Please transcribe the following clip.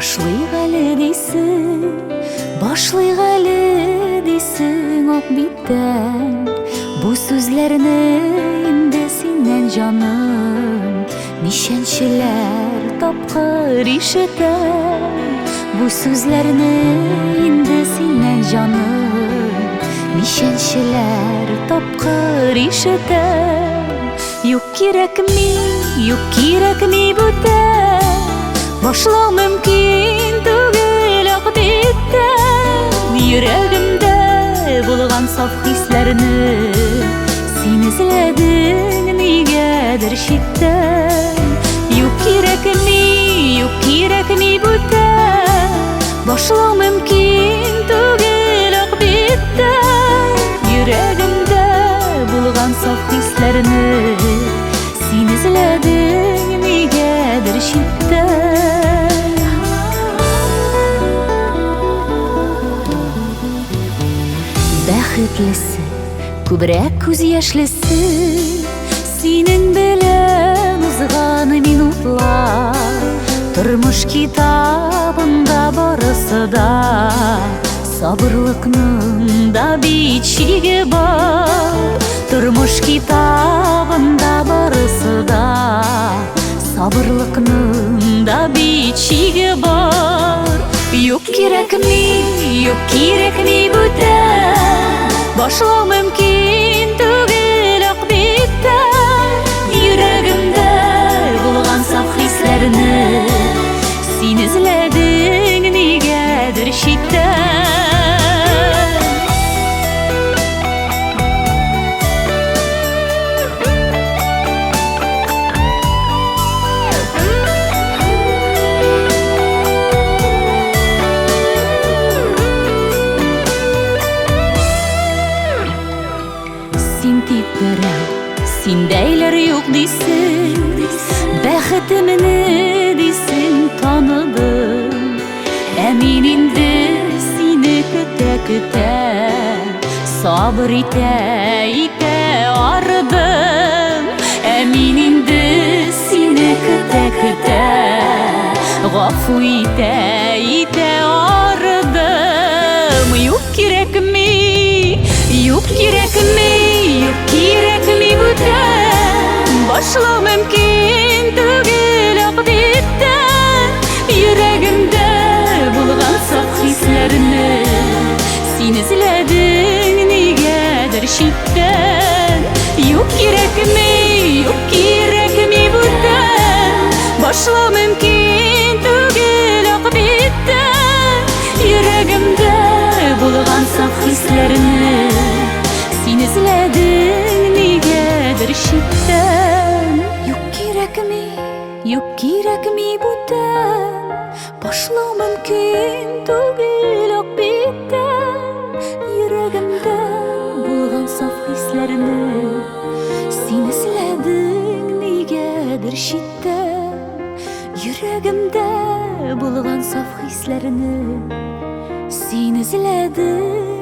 Башлыйк әле дисең, башлыйк әле дисең ак биттән. Бу сүзләрне инде синнән, җаным, ничәнчеләр тапкыр ишетәм. Бу сүзләрне инде синнән, җаным, ничәнчеләр тапкыр ишетәм. Юк кирәкми, юк кирәкми бүтән, башлау мөмкин түгел ак биттән. Йөрәгемдә булган саф хисләрне син эзләдең нигәдер читтән. Юк кирәкми, юк кирәкми бүтән, башлау мөмкин түгел ак биттән. Йөрәгемдә булган саф хисләрне син эзләдең нигәдер читтән. Бәхетлесе, күбрәк күз яшьлесе, синең белән узган минутлар. Тормыш китабында барысы да, сабырлыкның да бит чиге бар. Тормыш китабында барысы да, сабырлыкның да бит чиге бар. Юк кирәкми, юк кирәкми бүтән, башлау мөмкин түгел ак биттән. Йөрәгемдә булган саф хисләрне син эзләдең нигәдер читтән. Син тик берәү, синдәйләр юк дисең, бәхетемне дисең таныдым. Ә мин инде сине көтә-көтә, сабыр итә-итә арыдым. Ә мин инде сине көтә-көтә, гафу итә-итә арыдым. Юк кирәкми, юк кирәкми, юк кирәкми бүтән, башлау мөмкин түгел ак биттән. Йөрәгемдә булган саф хисләрне син эзләдең нигәдер читтән. Юк кирәкми, юк кирәкми бүтән, башлау мөмкин түгел ак биттән. Йөрәгемдә булган саф хисләрне син эзләдең нигәдер читтән. Юк кирәкми, юк кирәкми бүтән, башлау мөмкин түгел ак биттән. Йөрәгемдә булган саф хисләрне син эзләдең нигәдер читтән. Йөрәгемдә булган саф хисләрне син эзләдең.